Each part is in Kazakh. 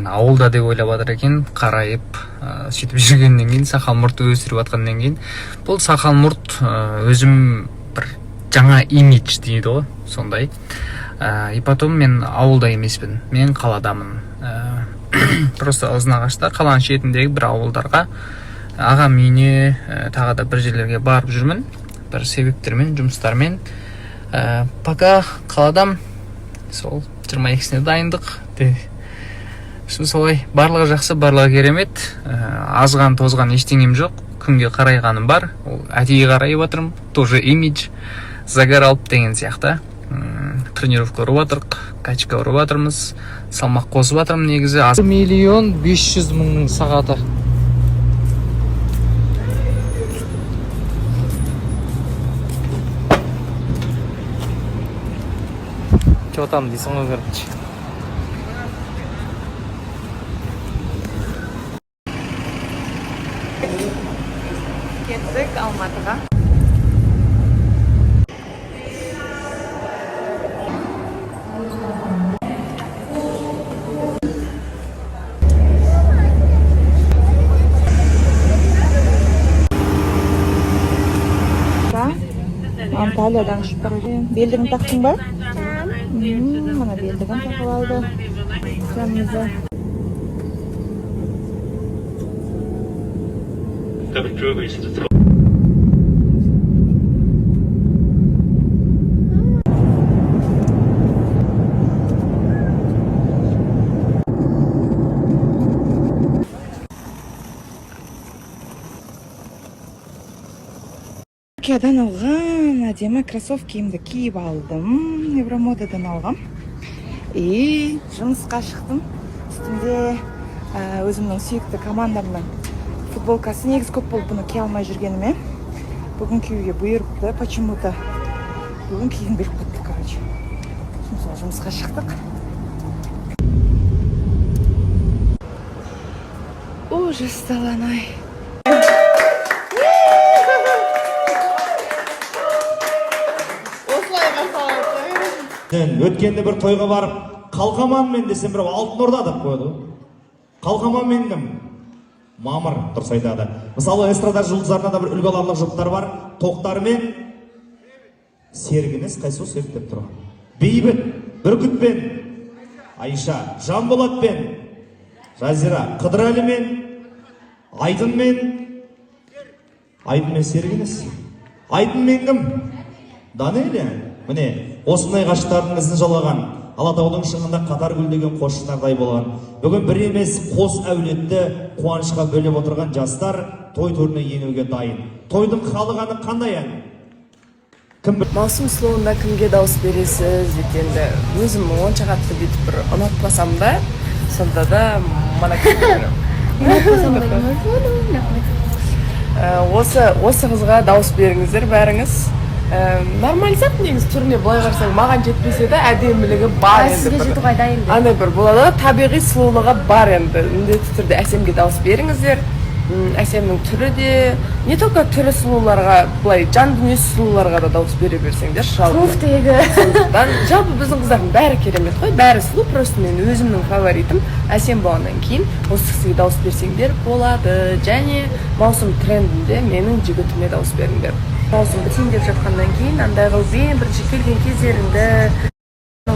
Ауылда деп ойлап жатыр екен. Қарайып, сөйтіп жүргеннен кейін, сақал мұрт өсіріп жатқаннан кейін, бұл сақал мұрт өзім бір жаңа имидж дейді ғой, сондай. И потом мен ауылда емеспін, мен қаладамын. Просто Ұзынағашта, қаланың шетіндегі бір ауылдарға, ағам үйіне, тағы да бір жерлерге барып жүрмін бір себептермен, жұмыстармен. Пока қаладам. Сол 22-сіне дайындық де. Солай, барлығы жақсы, барлығы керемет. Азған тозған ештеңем жоқ, күнге қарайғаным бар, ол әдейі қарайып жатырмын, тоже имидж, загар алып деген сияқты. Тренировка ұрып жатырық, качка ұрып жатырмыз, салмақ қосып жатырмын негізі. 1 500 000-ның сағаты. Че там дейсің ғой, короче. Кеттік Алматыға. Анталиядан ұшып бара. Белдігін тақтың ба? Мына белдігін тағып алды жанымызда. Түркиядан алған әдемі кроссовкимді киіп алдым, Евромодадан алғам, и жұмысқа шықтым. Үстімде өзімнің сүйікті командамның футболкасы. Негізі көп болды бұны кие алмай жүргеніме, бүгін киюге бұйырыпты. Почему то бүгін кигім келіп кетті, короче. Сол жұмысқа шықтық. Ужас, даланай. Осылай қарсы алады. Өткенде бір тойға барып, қалқаманмен десем, біреу Алтын Орда деп қояды ғой. Қалқаманмен кім? Мамыр дұрыс айтады. Мысалы, эстрада жұлдыздарынан да бір үлгі аларлық жұптар бар: Тоқтар мен Серігіңіз қайсы, Серік деп тұр, Бейбіт Бүркіт пен Айша, Жанболат пен Жазира, Қыдырәлі мен Айдын, мен Айдын мен Серігіңіз, Айдын мен кім? Данелия. Міне, осындай ғашықтардың ізін жалғаған, Алатаудың шыңында қатар гүлдеген қос шынардай болған, бүгін бір емес, қос әулетті қуанышқа бөлеп отырған жастар той төріне енуге дайын. Тойдың халық әні қандай ән? Кім? Маусым сұлуында кімге дауыс бересіз дейді. Енді өзім онша қатты бүйтіп бір ұнатпасам да, сонда да Монакоға беремін. Осы қызға дауыс беріңіздер бәріңіз. Нормально сияқты негізі, түріне былай қарасаң, маған жетпесе де, әдемілігі бар енді. Сізге бір жету қайда енді? Андай бір болады ғой, табиғи сұлулығы бар. Енді міндетті түрде Әсемге дауыс беріңіздер. Әсемнің түрі де, не только түрі сұлуларға, былай жан дүниесі сұлуларға да дауыс бере берсеңдерші жалпы. Туфтегі. Сондықтан жалпы біздің қыздардың бәрі керемет қой, бәрі сұлу. Просто мен өзімнің фаворитім Әсем болғаннан кейін, осы кісіге дауыс берсеңдер болады. Және маусым трендінде менің жігітіме дауыс беріңдер. Маусым бітейін деп жатқаннан кейін, андай қылып, ең бірінші келген кездеріңді,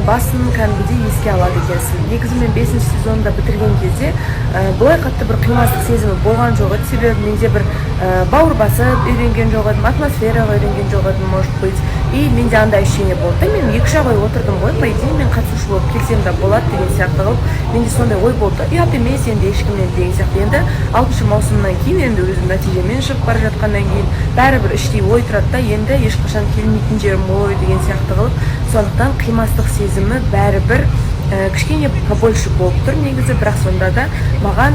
басын кәдімгідей еске алады екенсің. Негізі мен бесінші сезонда бітірген кезде былай қатты бір қимастық сезімі болған жоқ еді, себебі менде бір бауыр басып үйренген жоқ едім, атмосфераға үйренген жоқ едім, может быть. И менде андай ощущение болды да: мен 2-3 ай бойы отырдым ғой, по идее мен қатысушы болып келсем де болады деген сияқты қылып, менде сондай ой болды да, ұят емес енді ешкімнен деген сияқты. Енді алтыншы маусымнан кейін, енді өзім нәтижемен шығып бара жатқаннан кейін, бәрібір іштей ой тұрады да, енді ешқашан келмейтін жерім ғой деген сияқты қылып. Сондықтан қимастық сезімі бәрібір кішкене побольше болып тұр негізі. Бірақ сонда да маған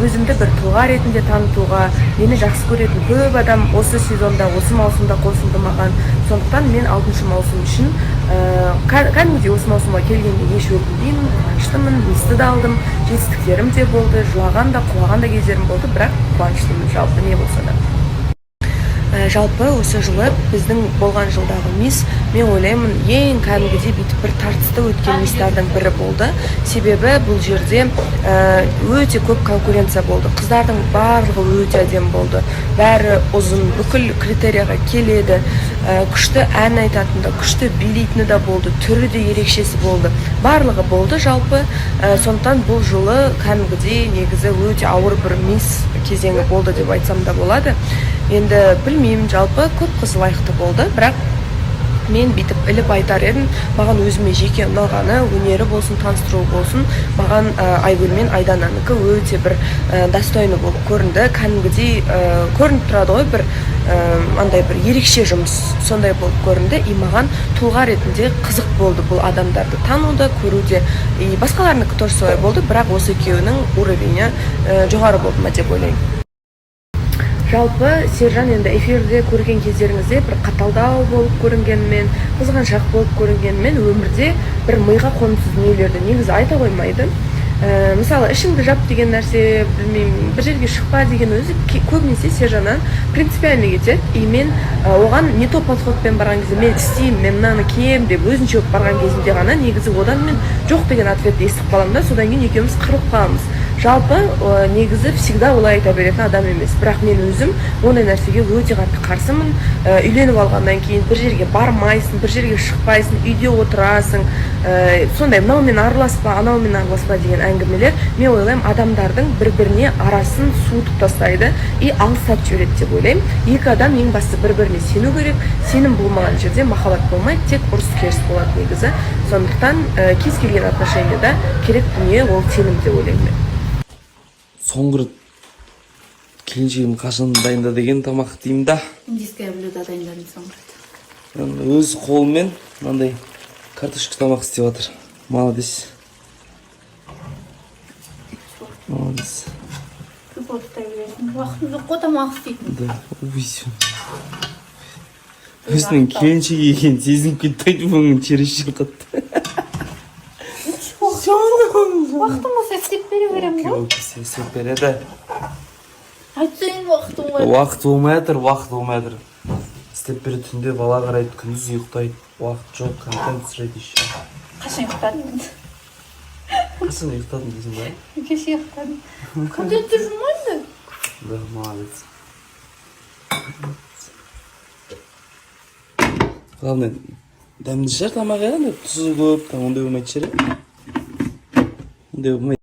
өзімді бір тұлға ретінде танытуға, мені жақсы көретін көп адам осы сезонда, осы маусымда қосылды маған. Сондықтан мен алтыншы маусым үшін кәдімгідей осы маусымға келгенде еш өкінбеймін, қуаныштымын. Мисті де алдым, жетістіктерім де болды, жылаған да, құлаған да кездерім болды, бірақ қуаныштымын жалпы не болса да. Жалпы осы жылы, біздің болған жылдағы мисс, мен ойлаймын, ең кәдімгідей бүйтіп бір тартысты өткен мисстардың бірі болды. Себебі бұл жерде өте көп конкуренция болды. Қыздардың барлығы өте әдемі болды, бәрі ұзын, бүкіл критерияға келеді, күшті ән айтатын да, күшті билейтіні де болды, түрі де ерекшесі болды, барлығы болды жалпы. Сондықтан бұл жылы кәдімгідей негізі өте ауыр бір мисс кезеңі болды деп айтсам да болады. Енді білмеймін, жалпы көп қыз лайықты болды, бірақ мен бүйтіп іліп айтар едім, маған өзіме жеке ұнағаны, өнері болсын, таныстыруы болсын, маған Айгүл мен Айдананікі өте бір достойный болып көрінді. Кәдімгідей көрініп тұрады ғой, бір андай бір ерекше жұмыс сондай болып көрінді. И маған тұлға ретінде қызық болды бұл адамдарды тануда, көруде. И басқаларынікі тоже солай болды, бірақ осы екеуінің уровені жоғары болды ма деп ойлаймын. Жалпы Сержан енді эфирде көрген кездеріңізде бір қаталдау болып көрінгенімен, қызғаншақ болып көрінгенімен, өмірде бір миға қонымсыз дүниелерді негізі айта қоймайды. Мысалы, ішіңді жап деген нәрсе, білмеймін, бір жерге шықпа деген өзі көбінесе Сержаннан принципиально кетеді. И мен оған не то подходпен барған кезде, мен істеймін, мен мынаны киемін деп өзінше болып барған кезімде ғана негізі одан мен жоқ деген ответті естіп қаламын да, содан кейін екеуміз қырылып қаламыз. Жалпы негізі всегда олай айта беретін адам емес, бірақ мен өзім ондай нәрсеге өте қатты қарсымын. Үйленіп алғаннан кейін бір жерге бармайсың, бір жерге шықпайсың, үйде отырасың, сондай мынаумен араласпа, анаумен араласпа деген әңгімелер, мен ойлаймын, адамдардың бір біріне арасын суытып тастайды и алыстатып жібереді деп ойлаймын. Екі адам ең бастысы бір біріне сену керек. Сенім болмаған жерде махаббат болмайды, тек ұрыс керіс болады негізі. Сондықтан кез келген отношенияда керек дүние ол сенім деп ойлаймын мен. Соңғы рет келіншегім қашан дайындады деген тамақ деймін да. Индийское блюдо дайындадым соңғы рет. Өз қолымен мынандай картошка тамақ істеп жатыр. Молодец, молодец. Прикол ұстай бересің. Уақытым жоқ қой тамақ істейтін. Да, ой, өзінің келіншегі екенін сезініп кетті бүгін, чересчур қатты. Уақытым болса, істеп бере беремін ғой. Окей, істеп береді. Айтсайын, уақытым ғой. Уақыт болмай жатыр, уақыт болмай жатыр. Істеп береді, түнде бала қарайды, күндіз ұйықтайды, уақыт жоқ, контент түсіреді еще. Қашан ұйықтадым мен? Қашан ұйықтадың дейсің ба? Кеше ұйықтадым. Контент түсіріп ғой енді. Да, молодец. Главное, дәмді шығар тамақ, иә? Андай тұзы көп там, ондай болмайтын шығар, иә? Ондай болмайды.